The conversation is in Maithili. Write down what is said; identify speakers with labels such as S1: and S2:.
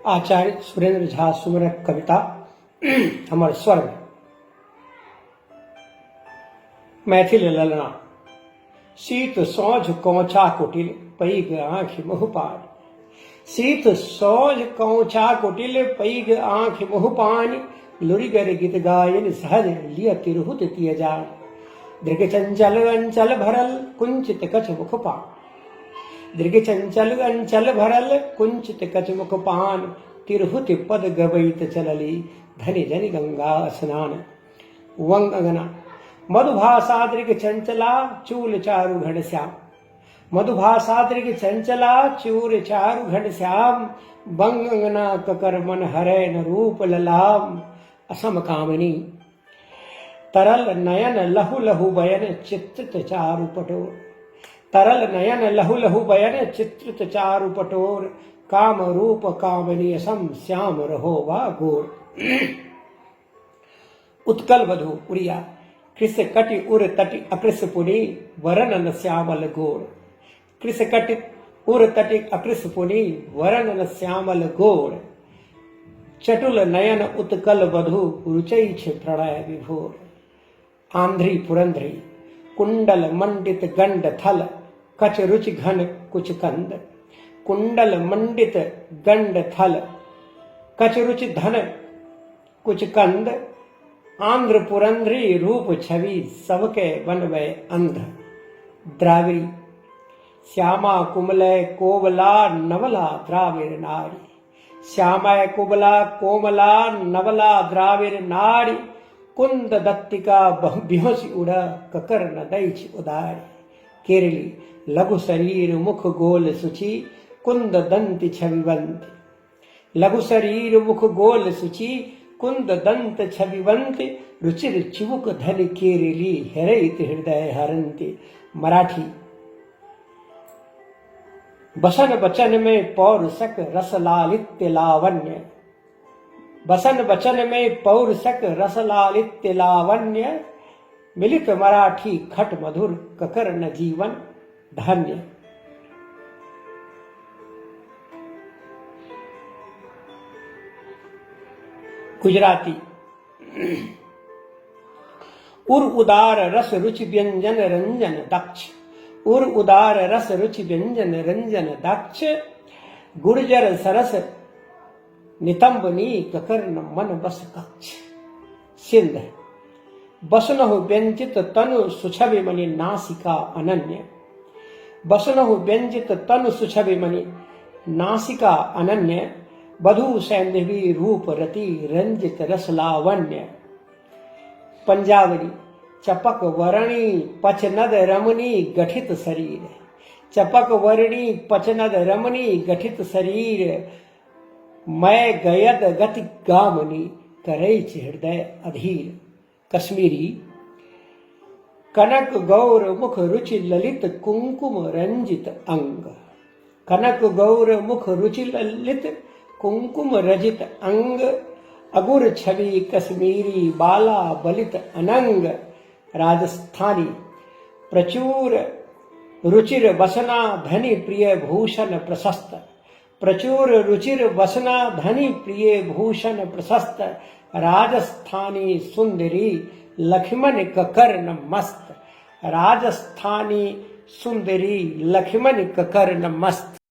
S1: आचार्य सुरेंद्र झा सुमनक कविता हमर स्वर्ग। मैथिल ललना। शीत सौझ कौचा कुटिल पैघ आँखि मुँह पानि। शीत सौझ कौचा कुटिल पैघ आँखि मुँह पानि। लुरिगर गीत गायन सहज लिय तिरहुत तिय जान। दृग चंचल अंचल भरल कुंचित कछ मुख पान। दृग चंचल अंचल भरल कुंचित कछ मुख पान। तिरहुत पद गबैत चलली धनि जनि गंगा स्नान। वंग अंगना। मधुभाषा दृग चंचला चूल चारु घन श्याम। मधुभाषा दृग चंचला चूर चारु घन श्याम। बंग अंगना ककर मन हरै न रूप ललाम। असम कामिनी। तरल नयन लहु लहु बयन चित्रित चारु पटोर। तरल नयन लहु लहु बयन चित्रित चारु पटोर। काम रूप कामिनी असम श्याम रहो वा गोर। उत्कल वधु उड़िया। कृष कटि उर तटि अकृष पुनि वरणन श्यामल गोर। कृष कटि उर तटि अकृष पुनि वरणन श्यामल गोर। चटुल नयन उत्कल वधु रुचैछ प्रणय विभोर। आंध्री पुरंध्री। कुंडल मंडित गंड थल कच रुचि घन कुच कंद। कुंडल मंडित गंड थल कच रुचि धन कुच कंद। आंध्र पुरंध्री रूप छवि सबके बनवे अंध। द्राविड़ी। श्यामा कुमलय कोवला नवला द्राविड़ नारी। श्यामा कुबला कोमला नवला द्राविड़ नारी। कुंद दत्तिका बहु बिहोसी उड़ ककर न दैछ उदारी। केरली। लघु शरीर मुख गोल सुचि कुंद दंत छविवंत। लघु शरीर मुख गोल सुचि कुंद दंत छविवंत। रुचिर चिबुक धन केरली हेरैत हृदय हरंती। मराठी। बसन बचन में पौरुषक रस लालित्य लावण्य। बसन बचन में पौरुषक रस लालित्य लावण्य। मिलित मराठी खट मधुर ककर न जीवन धन्य। गुजराती। उर उदार रस रुचि व्यंजन रंजन दक्ष। उर उदार रस रुचि व्यंजन रंजन दक्ष। गुर्जर सरस नितंबनी ककर्ण मन बस कक्ष। सिंध। बसनहु व्यंजित तनु सुछवि मणि नासिका अनन्य। बसनहु व्यंजित तनु सुछवि मणि नासिका अनन्य। वधु सैंधवी रूप रति रंजित रस लावण्य। पंजाबरी। चपक वरणी पचनद रमणी गठित शरीर। चपक वरणी पचनद रमणी गठित शरीर। मैं गयद गति गामनी करैछ हृदय अधीर। कश्मीरी। कनक गौर मुख रुचि ललित कुंकुम रंजित अंग। कनक गौर मुख रुचि ललित कुंकुम रजित अंग। अगुर छवि कश्मीरी बाला बलित अनंग। राजस्थानी। प्रचुर रुचिर वसना धनि प्रिय भूषण प्रशस्त। प्रचुर रुचिर वसना धनि प्रिय भूषण प्रशस्त। राजस्थानी सुंदरी लक्ष्मण ककर्ण मस्त। राजस्थानी सुंदरी लक्ष्मण ककर्ण मस्त।